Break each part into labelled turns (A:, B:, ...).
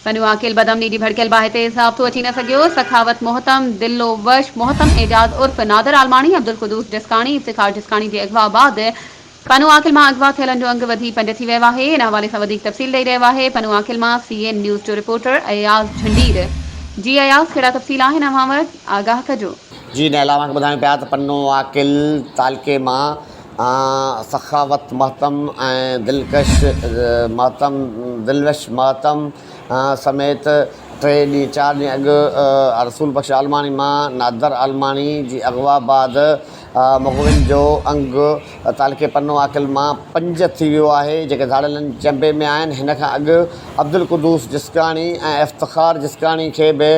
A: پنو عاقل بدامني جي ڀڙڪيل باهه تي ضابطو اچي نه سگهيو، سخاوت مهتم، دلو وش، مهتم اعجاز عرف نادر عالماڻي، عبدالقدوس جسڪاڻي، افتخار جسڪاڻي جي اغوا بعد پنو عاقل مان اغوا ٿيلن جو انگ وڌي پنج ٿي ويو آهي، ان حوالي سان وڌيڪ تفصيل ڏئي رهيو آهي پنو عاقل مان سي اين نيوز جو رپورٽر اياز جهنڊير. جي اياز ڪهڙا تفصيل آهن اوهان وٽ آگاهه ڪجو.
B: جي نهلا اوهان کي ٻڌايون پيا ته پنو عاقل تعلقي مان سخاوت مهتم ۽ دلڪش مهتم دلوش مهتم سميت ٽي ڏينهن چار ڏينهن اڳ رسول بخش عالماڻي مان نادر عالماڻي جي اغوا بعد مغوين جو انگ تعلقي پنو عاقل مان پنج ٿي ويو آهي جيڪي ڌاڙيلن چنبي ۾ آهن هن کان اڳ عبدالقدوس جسڪاڻي ۽ افتخار جسڪاڻي کي به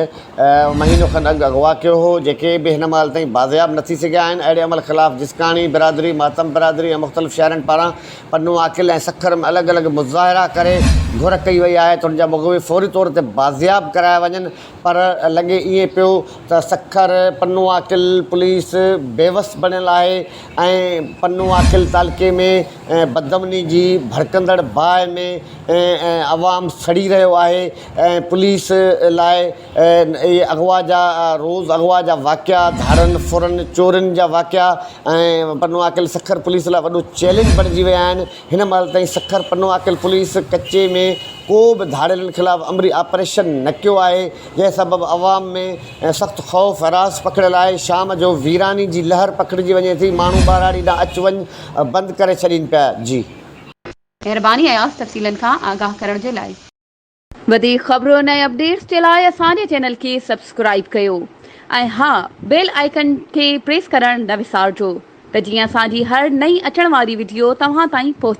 B: مهينو کن اڳ اغوا ڪيو هو، جيڪي به هن مهل تائين بازياب نه ٿي سگهيا آهن. اهڙي عمل خلاف جسڪاڻي برادري، ماتم برادري ۽ مختلف شهرن پاران پنو عاقل ۽ سکر ۾ الڳ الڳ مظاهرا ڪري گهر ڪئي وئي آهي ته ان جا مغوي فوري طور تي بازياب ڪرايا وڃن پر لڳي ائين پيو ته سکر پنو عاقل پوليس بيوس بڻيل آهي ۽ پنو عاقل تعلقي ۾ بدامني جي ڀڙڪندڙ باهه ۾ عوام سڙي رهيو آهي ۽ پوليس لاء اهي اغوا جا روز اغوا جا واقعا ڌاڙن ڦرن چورين جا واقعا ۽ پنوعاقل سکر پوليس لاء وڏو چئلينج بڻجي ويا آهن هن مهل تائين سکر پنوعاقل پوليس ڪچي ۾ ڪو به ڌاڙيلن خلاف عمري آپريشن نه ڪيو آهي جنهن سبب عوام ۾ سخت خوف هراس پکڙيل آهي شام جو ويراني جي لهر پکڙجي وڃي ٿي ماڻهو ٻهراڙي ڏانهن اچ وڃ بند ڪري ڇڏين پيا جي.
A: مهرباني اياز تفصيلن کان آگاهه ڪرڻ جي لاء. وڌيڪ خبرن ۽ اپڊيٽس جي لاء اسان جي چينل کي سبسڪرائيب ڪيو ۽ ها بيل آئيڪن کي پريس ڪرڻ نه وسارجو ته جيئن اسان جي هر نئين اچڻ واري وڊيو توهان تائين پهچي.